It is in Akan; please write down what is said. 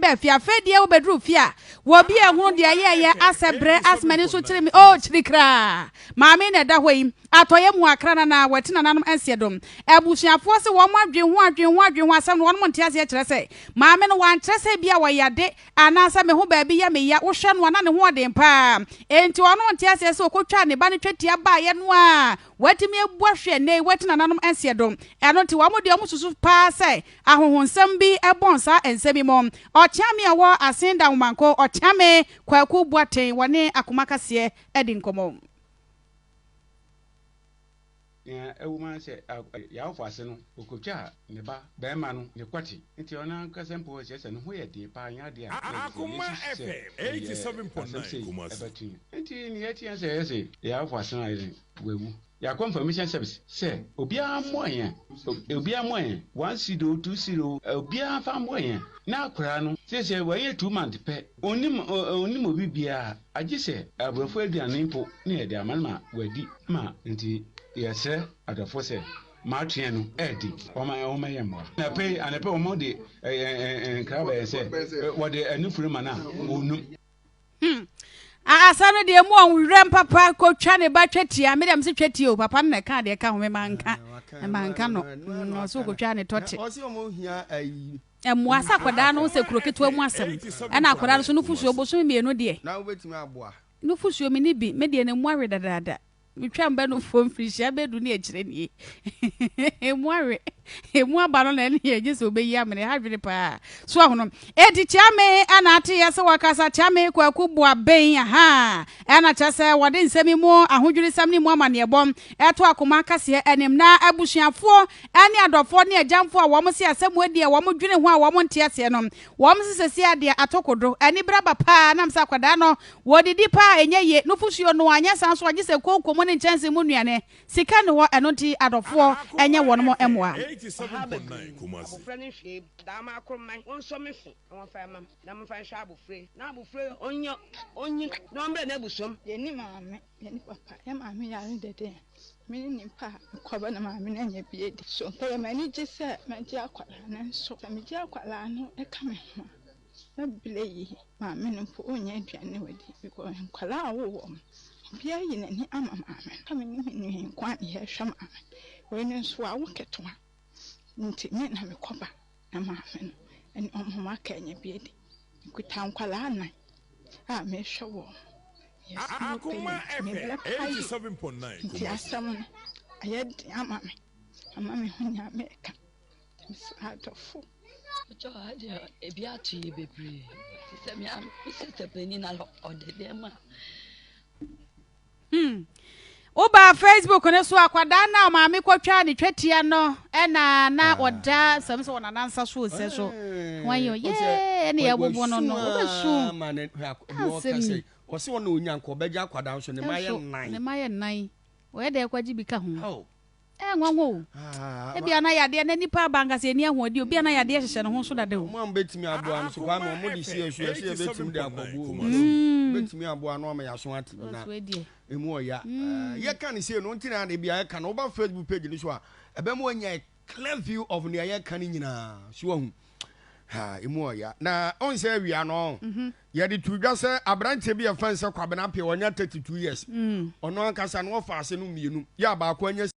baa fie. Afei deɛ wobɛduru fie a, wɔbi ehunu deɛ yɛɛyɛ asɛ brɛ asɛ m'ani so kyere me oh kyiri kraa. Maame na ɛda hɔ yi, atɔeɛ mu akra na na wɔte nananom nseɛ do. Abusuafoɔ se wɔn adwen ho adwen ho adwen ho asɛm no wɔnom nte aseɛ kyerɛ sɛ maame no wankyerɛ sɛ ebia ɔyade anaasɛ me ho baabi yɛ me ya, wohwɛ no a na ne ho ɔden paa enti ɔno nte aseɛ sɛ ɔkɔtwaa ne ba no twetia baeɛ no a watumi abu ahwe ɛnnɛ yi wati nananom nseɛ do. Ɛno nti wɔn deɛ wɔn susu paa sɛ ahonhonsɛm bi bɔn saa nsɛm yi mu. Ɔkyeame a ɔwɔ Asen Dahomanko, Ɔkyeame Kwaku Boateng wɔne Akoma Kaseɛ adi nkɔmmɔ. Nea ɛwom ara ne sɛ, Yawfo ase no, okotwaa ne ba barima no ne kɔte. Enti ɔno ankasa mpo, kyerɛ sɛ ne ho yɛ den paa, ɛnyɛ ade a na ɛsɛ sɛ yesusu sɛ ɛyɛ asɛm sei ɛbɛto yɛn. Enti nea ɛteɛ ne sɛ, ɛyɛ sɛ Yawfo ase no ayɛ dɛn? Wawu. Yɛakɔ information service sɛ obiara mmoa yɛn, obiara mmoa yɛn, one cedi o, two cedi o, obiara mfa mmoa yɛn. Na akwadaa no, seesei wayɛ 2 months pɛ, onnim onnim obi biara, agye sɛ aborɔfo aduane mpo na yɛde ama no ma wadi. Ma nti yɛsrɛ adɔfo sɛ matweɛ no ɛɛdi wɔma wɔma yɛ mmoa. Anɔpa yi anɔpa yi wɔn de nkra bɛyɛ sɛ wɔde anufunu ma no a wɔnum. Asɛm no deɛ mu ɔwerɛm papa kɔtwa ne ba twetia. Me deɛ mese twetia o, papa no na ɛka deɛ ka ho, me manka. Manka no. Ɔsɛ ɔkɔtwa ne tɔte. Ɔsɛ ɔmo hia ayi. Mmoa sɛ akwadaa no sɛ kuro ketewa mu asɛm. Ɛna akwadaa no so nufusuo bosome 2 deɛ. Na wobɛtumi aboa. Nufusuo me ne bi, me deɛ ne mu awe dadaada. Metwa mba nufoɔ mfirihyia bɛdu ne akyire nie. Emu awe. Emu aba no na ɛne yɛ gye sɛ wobɛyi amene ha dwene paa. So ahono. Enti Kyeame ɛna ateyɛ sɛ wɔkasa Kyeame Kwaku Boaben aha. Ɛna kyerɛ sɛ wɔde nsɛm yi mu ahodwirisɛm ne mu amanneɛbɔ ɛto akoma kaseɛ anim na abusuafoɔ ɛne adɔfoɔ ne agyamfoɔ a wɔn se asɛm adi a wɔn dwene ho a wɔn nte aseɛ no wɔn se sɛsi adeɛ atoko do ani bere aba paa nam sɛ akwadaa no wɔdidi paa ɛnyɛ yie nufusuo no anyɛ saa nso agye sɛ kooko mu ne nkyɛnse mu nnuane sika ne hɔ. Ɛno nti adɔfoɔ ɛnyɛ wɔn mo mmoa. Ɔhaw bebree, abofra no nhwee daa ma akoroman wɔnsɔ me fe na wɔmfa mma me na memfa nhwɛ abofra yi na abofra yi ɔnyɛ onyin na ɔmbrɛ n'abusuam. Yɛnni maame, yɛnni papa. Yɛn maame yare dede. Me ne nipa a mekɔba na maame no anya bi adi. So ɛyɛ m'ani gye sɛ mɛgye akwadaa no nso sɛ megye akwadaa no ka me ho a, mɛbrɛ yie. Maame no mpo ɔnnya aduane wadi because nkwadaa a ɔwoo wɔn no, obiara ayi n'ani ama maame no. Me ne me nua yi nko ara na yɛrehwɛ maame no. Wei no nso wawo ketewa nti me na mekɔba na maame no ne wɔn a wɔaka anya bi adi. Mekuta nkwadaa nnan a mehwɛ wɔn. Yɛ single parent, mebrɛ paa yie nti asɛm no ayɛ den ama me ama mehu nea meka. Mesrɛ adɔfo. Ɔkyɛ ha deɛ ebi ato yɛ bebree te sɛ me a me sister panyin na ɔde dɛm a. Woba Facebook no so, akwadaa no a maame kɔtwaa ne twetia no ɛna na ɔda sɛm sɛ wɔn nansa so osɛ so wɔn yɛ yee ɛna yɛbobo no wobɛsu. Asɛm ɔsɛ ɔna onya nka ɔbɛgye akwadaa nso ne ma yɛ nnan. Ne ma yɛ nnan, wɔyɛ dɛ ɛkɔgye bi ka ho. Ɛnwanwa o, ebia na yadeɛ na nipa aba ankasa ɛni ahoɔden, obi a na yadeɛ hyehyɛ ne ho so dada o. Ɔmo a mbɛtumi aboa no so kwame ɔmo de si asu ɛsɛ yɛbɛtumi de akɔboa o, bɛtumi aboa no ama yɛaso ate bi na emu ɔya. Yɛka ne sei no nti na ade bia yɛka no woba Facebook page no so a ɛbɛma wanya a clear view of nea yɛka no nyinaa so ahu ha emu ɔya na ɔn sɛ awia no yɛde to dwa sɛ aberanteɛ bi yɛfɛn sɛ Kwabena Appiah, ɔnya 32 years. Ɔno ankasa no wɔfa ase no mmienu yɛ a baako anya